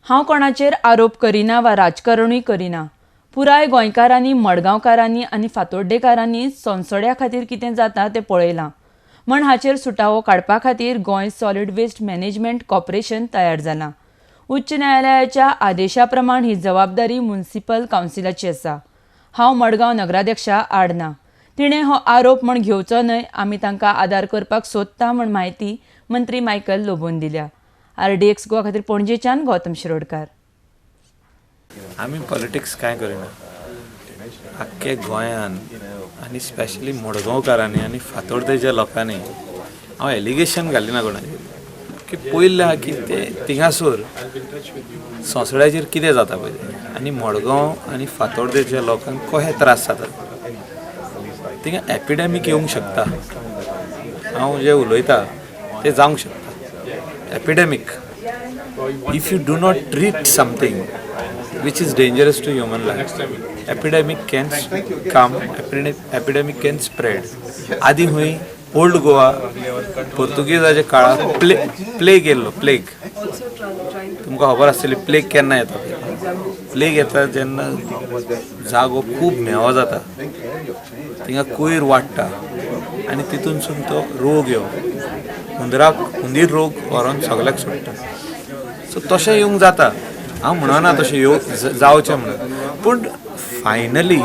हांव कोणाचेर आरोप करिना वा राजकारणूय करिना. पुराय गोंयकारांनी, मडगांवकारांनी आनी फातोड्डेकारांनी सोनसड्या खातीर कितें जाता तें पळयलां म्हण हाचेर सुटावो काडपा खातीर Goem solid waste management corporation तयार जालां. उच्च न्यायालयाच्या आदेशा प्रमाण ही जबाबदारी म्युनिसिपल कावन्सिलाची आसा. हांव मडगांव नगराध्यक्षा आड ना. तिणें हो आरोप म्हण घेवचो न्हय. आमी तांकां आदार करपाक सोदता म्हण म्हायती मंत्री मायकल लोबोन दिल्या. आरडीएक्स गोवा खातीर पणजेच्यान गौतम शिरोडकार. आमी पॉलिटिक्स कांय करिना. आख्खे गोंयान आनी स्पेशली मडगांवकारांनी आनी फातोर्डेच्या लोकांनी हांव एलिगेशन घालिना कोणाचेर की पयलें आहा की ते थिंगासर सोंसड्याचेर कितें जाता पळय तें आनी मडगांव आनी फातोर्डेच्या लोकांक कशे त्रास जातात. थिंगा एपिडेमीक येवंक शकता. हांव जें उलयता तें जावंक शकता epidemic if you do not treat something which is dangerous to human life, epidemic can come, epidemic can spread. आदी हुंय ओल्ड गोवा पोर्तुगीजाच्या काळार प्लेग येयल्लो. प्लेग तुमकां खबर आसतली. प्लेग केन्ना येता? प्लेग येता जेन्ना जागो खूब म्हेंवो जाता, थिंगा कोयर वाडटा आनी तितूनसून तो रोग येवप, हुंदराक हुंदीर रोग व्हरोन सगल्याक सोडटा. सो तशें येवंक जाता. हांव म्हणना तशें येव जावचें म्हणून, पूण फायनली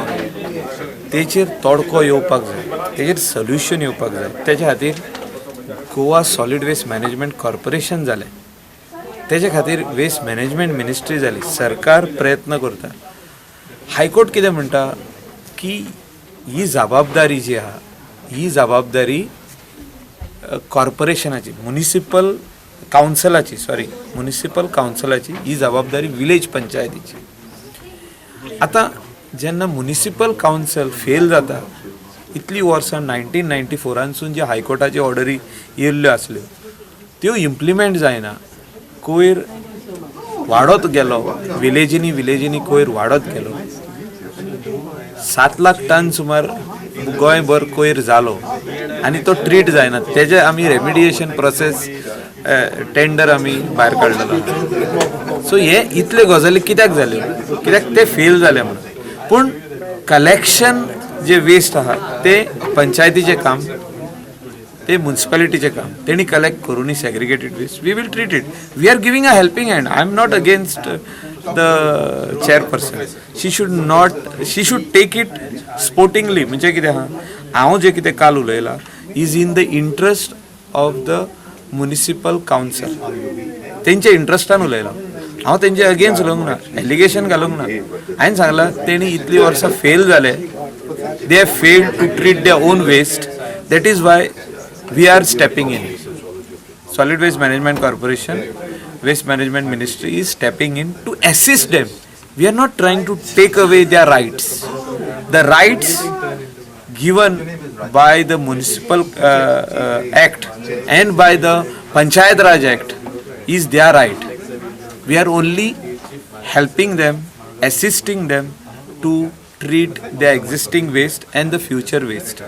तेचेर तोडको येवपाक जाय, तेजेर सोल्युशन येवपाक जाय. तेच्या खातीर Goa solid waste management corporation जालें. तेजे खातीर वेस्ट मॅनेजमेंट मिनिस्ट्री जाली. सरकार प्रयत्न करता. हायकोर्ट कितें म्हणटा की ही जबाबदारी जी आहा, ही जबाबदारी कॉर्पोरेशनाची, म्युनिसिपल कावन्सिलाची, सॉरी, म्युनिसिपल कावन्सिलाची, ही जबाबदारी विलेज पंचायतीची. आतां जेन्ना म्युनिसिपल कावन्सिल फेल जाता इतलीं वर्सां, 1994रानसून जे हायकोर्टाच्यो ऑर्डरी येयल्ल्यो आसल्यो त्यो इम्प्लिमेंट जायना. कोयर वाडत गेलो विलेजींनी, विलेजींनी कोयर वाडत गेलो. 7 लाख टन सुमार गोंयभर कोयर जालो आनी तो ट्रीट जायना. तेजे आमी रेमिडिएशन प्रोसेस टेंडर आमी भायर काडलेलो. सो हे इतले गजाली कित्याक जाल्यो? कित्याक ते फेल जाले म्हणून. पूण कलेक्शन जे वेस्ट आहा ते पंचायतीचें काम, ते म्युन्सिपालिटीचें काम. तेणी कलेक्ट करूनय segregated waste, we will treat it. We are giving a helping hand. I am not against the chairperson. She should not, she should take it sportingly. म्हणजे कितें आहा, हांव जें कितें काल उलयलां is in the interest of the municipal council. तेंच्या इंट्रस्टान उलयलां हांव. तेंचे अगेन्स्ट उलोवंक ना, एलिगेशन घालूंक ना. हांवें सांगलां तेणी इतलीं वर्सां फेल जाले. They have failed to treat their own waste. That is why we are stepping in. Solid Waste Management Corporation, Waste Management Ministry is stepping in to assist them. We are not trying to take away their rights. The rights given by the Municipal Act and by the Panchayat Raj Act is their right. We are only helping them, assisting them to treat their existing waste and the future waste.